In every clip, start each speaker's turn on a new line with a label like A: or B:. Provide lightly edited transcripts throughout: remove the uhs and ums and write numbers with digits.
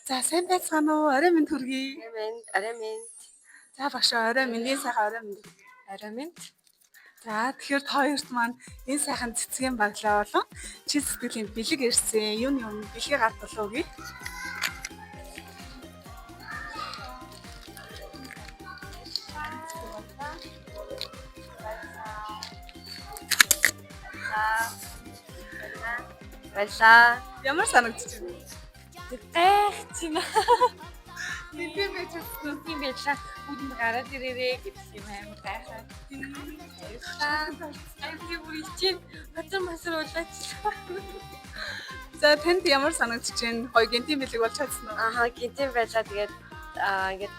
A: За, сайн байцгаана уу? Орой мэнд хүргэе.
B: Орой мэнд, орой мэнд.
A: За, багшаа, орой мэнд, энэ сайхан орой мэнд.
B: Орой мэнд.
A: За, тэгэхээр та хоёрт маань энэ сайхан цэцгийн баглаа болон чин сэтгэлийн бэлэг ирсэн. Юуны өмнө бэлгээ гардал өгье.
B: Баярлаа.
A: Ямар санагдчих вэ?
C: Гайхаж байна.
A: Тийм байж чадсан.
C: Тийм байлаа. Бүгдэнд гараад ирээрээ гэдэг юм амар гайхаад. Баярлалаа. Аягүй бүр ичээд газар масар уулаачлаа.
A: За, танд ямар санагдчих вэ? Гоё гэнтийн бэлэг болж чадсан уу?
B: Аха, гинтэн байлаа. Тэгээд ингээд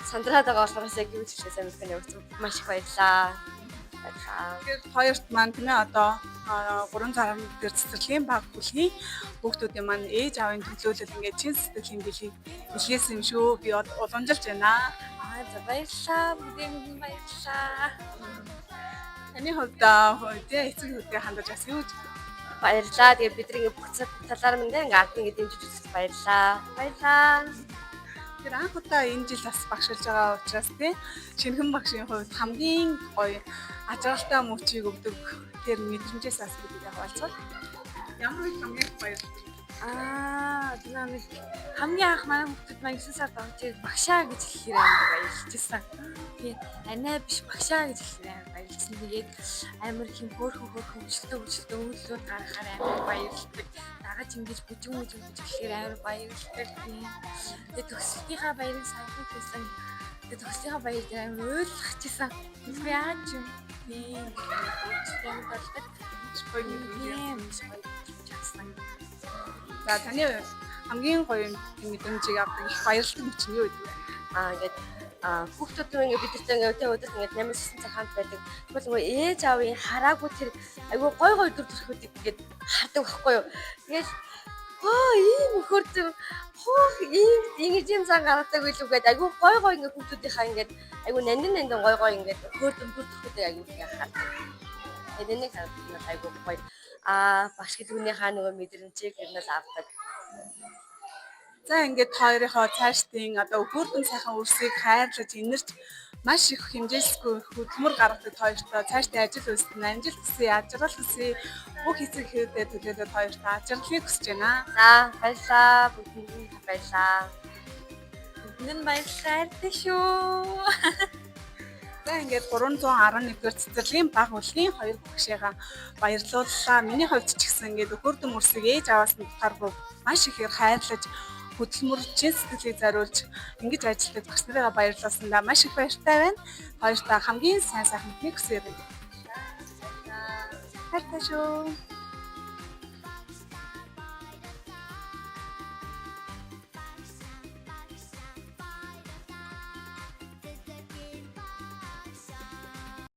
B: сандраад байгаа болохоор яг юу ч хэлээ сайн мэдгүй явагдсан. Маш их баярлаа. Баярлаа.
A: Тэгэхээр хоёрт маань, тийм ээ, одоо 311 дээр цэцэрлэгийн баг бүлгийн хүүхдүүдийн маань ээж аавын төлөөлөл ингээд чин сэтгэлийн бэлгийг бэлгээсэн юм шүү. Би уламжилж байна.
C: Аа, за, баярлалаа. Бүгдэнд баярлалаа.
A: Таны хувьд тий эцэг эхүүдээ хандаж бас юу гэж
B: Баярлаа. Тэгээд бид нар ингээд бүх талаар мэндэ ингээд ард ингээд дэмжиж үзэж баярлаа. Баярлаа.
A: Тэр анх удаа энэ жил бас багшилж байгаа учраас, тий, шинэхэн багшийн хувьд хамгийн гоё ажралтай мөчийг өгдөг тэр мэдрэмжээс бас бид хаваалцвал ямар үед хамгийн их баярлалаа.
C: Аа, тэр нэг хамгийн анх манай хүүхдүүд маань 9 сард орж ирээд багшаа гэж хэлэхээр амар баярлжсэн. Тий, анаа биш, багшаа гэж хэлэхээр амар баярлжсэн. Тэгээд амар их юм хөөрхөн хөөрхөн хөжилтөө хөжилтөө өвлүүд гаргахаар амар баярлдаг. Дагаж ингэж бүжин бүжин гэж хэлэхээр амар баярлдаг. Тий. Тэгээд төгсөлтийнхаа баярыг саяхан хийсэн. Тэгээд төгсөлтийнхаа баяр дээр амар уйлахчихсан. Би яаж юм? Тий, амар болдог.
A: Гоё мэдрэмж.
C: Тийм, гоё чадсан.
A: За, таны хувьд хамгийн гоё мэдрэмжийг авдаг их баярлалтай мөч нь юу гэдэг вэ?
B: Ингээд хүүхдүүд нь ингээд бидэртэй ингээд өдөө өдөрт ингээд 8 9 цаг хамт байдаг. Тэгвэл нөгөө ээж аавын хараагүй тэр айгүй гой гой дүр төрхүүдийг ингээд хардаг байхгүй юу. Тэгэл хөө ийм өхөрдөг хөөх ийм ингэж юм зан гаргадаг билүү гээд айгүй гой гой ингээд хүүхдүүдийнхаа ингээд айгүй нандин нандин гой гой ингээд хөөрдөм дүр төрхүүдийг айгүй их хардаг. Тэгээд энийг хардаг нь айгүй гоё. Багш гэдэг хүнийхээ нөгөө мэдрэмжийг ер нь л авдаг.
A: За, ингээд хоёрынхоо цаашдын одоо хөөрдөн сайхан үрсийг хайрлаж инэрч маш их хэмжээсгүй хөдөлмөр гаргадаг хоёртой цаашдын ажил үйлсэнд амжилт хүсье, ажрал хүсье. Бүх эцэг эхүүдэд төлөөлөд хоёртой ажиглалыг хүсэж байна.
B: За, баярлалаа. Бүгдэнд нь баярлалаа.
C: Бүгдэнд нь баярлалаа. Хайртай шүү.
A: За, ингээд 311-р цэцэрлэгийн баг бүлгийн хоёр багшигаа баярлууллаа. Миний хувьд ч гэсэн ингээд хөөрдөн үрсийг ээж ааваас нь дутааргүй маш ихээр хайрлаж хөдөлмөр чин сэтгэлийг зориулж ингэж ажилладаг багш нарыгаа баярлуулсандаа маш их баяртай байна. Хоёртаа хамгийн сайн сайхан мэхийг хүсье. Хайртай шүү.